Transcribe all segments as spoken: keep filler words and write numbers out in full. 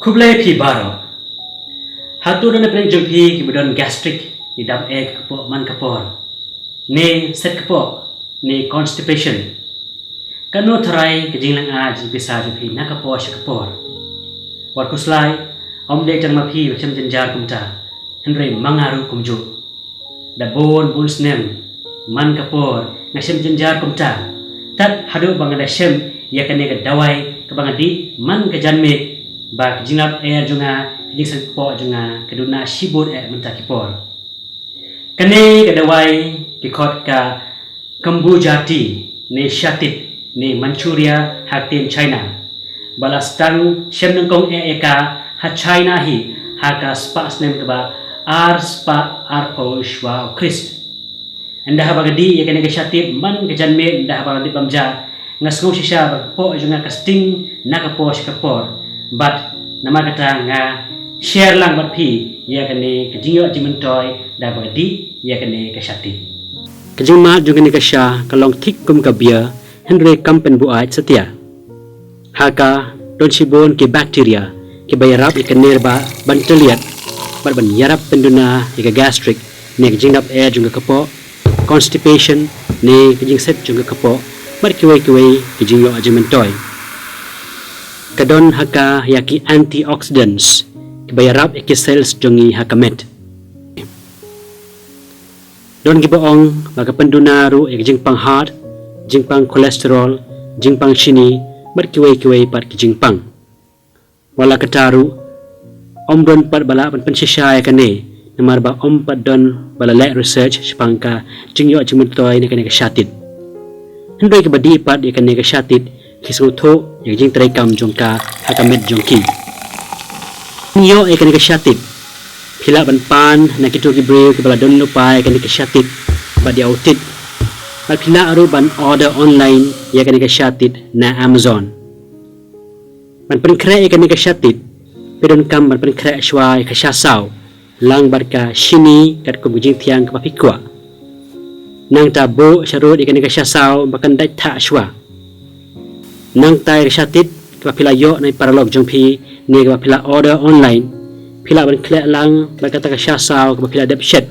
Khublei phi baroh. Hato don na pdeng jong phi kiba don gastric, ne dap eh ka kpoh man ka por, ne set kpoh, ne constipation? Kano tharai ka jinglong ai jingpisa jong phi na ka por sha ka por? Wat khuslai, ym dei tang ma phi ba shem jynjar kumta, hynrei ma nga ruh kumjuh. Da bun bun snem man ka por nga shem jynjar kumta, tad haduh ba nga da shem ïa kane ka dawai kaba nga dih man ka janmiet, ba ka jinglap eh jong nga, ka jingset kpoh jong nga ka duna shibun eh mynta ki por. Kane ka dawai ki khot ka kombucha tea, ne shatit, ne Manchuria ha ktien China, ba la sdang shem nyngkong eh ïa ka ha China hi ha ka spah snem kaba ar spah arphew shwa u Khrist. Ynda haba nga dih ïa kane ka shatit man ka janmiet, ynda haba nga dih bam ja, nga sngew shisha ba ka kpoh jong nga ka sting na ka por sha ka por. Bad namar kata nga share lang bad phi ïa kane ka jingïoh jingmyntoi da ba nga dih ïa kane ka shatit. Ka jingmad jong kane ka sha ka long thik kum ka beer, hynrei kam pynbuaid satia. Ha ka don shibun ki bacteria kiba ïarap ïa ka ner ba ban tylliat bad ban ïarap pynduna ïa ka gastric, ne ka jingdap eh jong ka kpoh, constipation, ne ka jingset jong ka kpoh, bad kiwei kiwei ki jingïoh jingmyntoi. Ka don ha ka ïa ki antioxidants kiba ïarap ïa ki cells jong ngi ha ka met. Don kiba ong ba ka pynduna ruh ïa ka jingpang heart, jingpang cholesterol, jingpang shini, bad kiwei kiwei pat ki jingpang. Wat la kata ruh, ym don pat ba lah ban pynshisha ïa kane, namar ba ym pat don ba la leh research shaphang ka jingïoh jingmyntoi na kane ka shatit. Hynrei kiba dih pat ïa kane ka shatit ki sngewthuh ïa ka jingtrei kam jong ka ha ka met jong ki. Ïoh ïa kane ka shatit, phi lah ban pan na kito ki briew kiba la don lypa ïa kane ka shatit bad ïa u tit. Bad phi lah ruh ban order online ïa kane ka shatit na Amazon. Ban pynkhreh ïa kane ka shatit, phi donkam ban pynkhreh shwa ïa ka sha saw, lang bad ka shini katkum ka jingthiang kaba phi kwah. Nangta buh sharud ïa kane ka sha saw ba kan dait thah shwa. Nangta ïa ka shatit kaba phi la ïoh na i paralok jong phi, ne kaba phi la order online, phi lah ban khleh lang bad kata ka sha saw kaba phi la dep shet.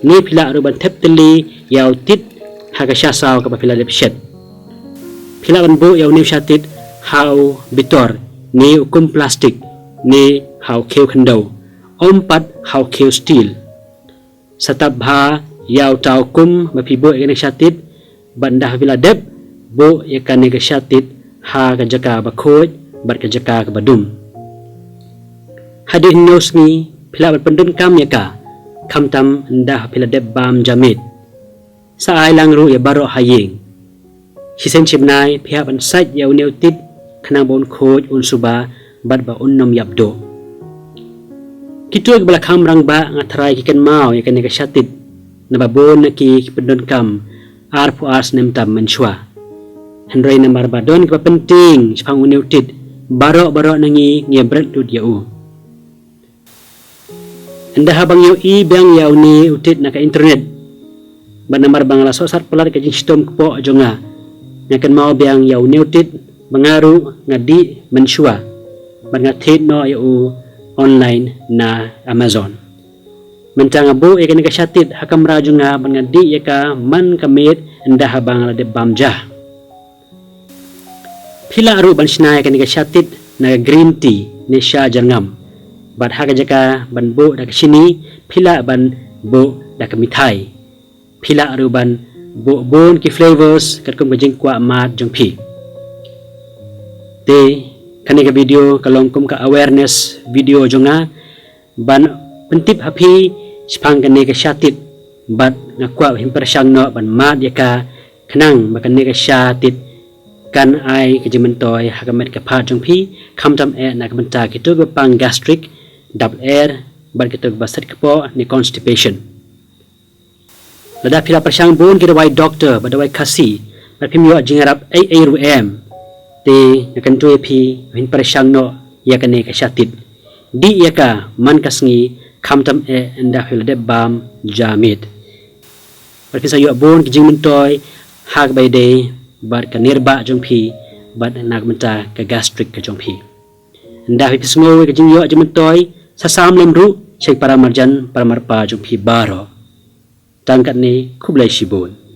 Ne phi lah ruh ban thep tylli ïa u tit ha ka sha saw kaba phi la dep shet. Phi lah ban buh ïa une u shatit ha u bitor, ne u kum plastik, ne ha u khiew khyndew, ym pat ha u khiew steel. Sa tap bha ïa uta u kum ba phi buh ïa kane ka shatit, bad ynda phi la dep, buh ïa kane ka shatit ha ka jaka ba khuid bad ka jaka kaba dum. Hadien hynñiew sngi phi lah ban pyndonkam ïa ka, khamtam ynda phi la dep bam ja miet. Sa ai lang ruh ïa baroh ha ïing. Shisien shibnai phi hap ban sait ïa une u tit khnang ba un khuid, un suba, bad ba un ym ïap duh. Kito kiba la kham rangbah nga tharai ki kynmaw ïa kane ka shatit, naba bun na ki ki pyndonkam arphew ar snem tam mynshuwa. Hynrei namar ba don kiba pyntieng shaphang une u tit, baroh baroh na ngi ngi ïabret lut ïa u. Ynda haba nga ïohi biang ïa une u tit na ka internet, bad namar ba nga la sohsat palat ka jingshitom kpoh jong nga, nga kynmaw biang ïa une u tit ba nga ruh nga dih mynshuwa, bad nga thied noh ïa u online na Amazon. Mynta nga buh ïa kane ka shatit ha kamra jong nga bad nga dih ïa ka man ka miet ynda haba nga la dep bam ja. Phi lah ruh ban shna ïa kane ka shatit na ka green tea ne sha jyrngam. Bad ha ka jaka ban buh da ka shini, phi lah ban buh da ka mithai. Phi lah ruh ban buh bun ki flavors katkum ka jingkwah mad jong phi. Te kane ka video ka long kum ka awareness video jong nga, ban pyntip ha phi shaphang kane ka shatit, bad nga kwah ba phin pyrshang noh ban mad ïa ka, khnang ba kane ka shatit kan ai ka jingmyntoi ha ka met ka phad jong phi, khamtam eh na ka bynta kito kiba pang gastric, dap eh, bad kito kiba set kpoh ne constipation. Lada phi la pyrshang bun ki dawai doktor bad dawai Khasi, bad phim ïoh jingïarap ei ei ruh em, te nga kyntu ïa phi ba phin pyrshang noh ïa kane ka shatit. Dih ïa ka man ka sngi, khamtam eh ynda phi la dep bam ja miet. Bad phin sa ïoh bun ki jingmyntoi ha kaba ïadei bad ka nerbah jong phi, bad na ka bynta ka gastric ka jong phi. Ynda phi sngew ïa ka jingïoh jingmyntoi, sa sam lem ruh sha ki para marjan para marpa jong phi baroh. Tang katne, khublei shibun.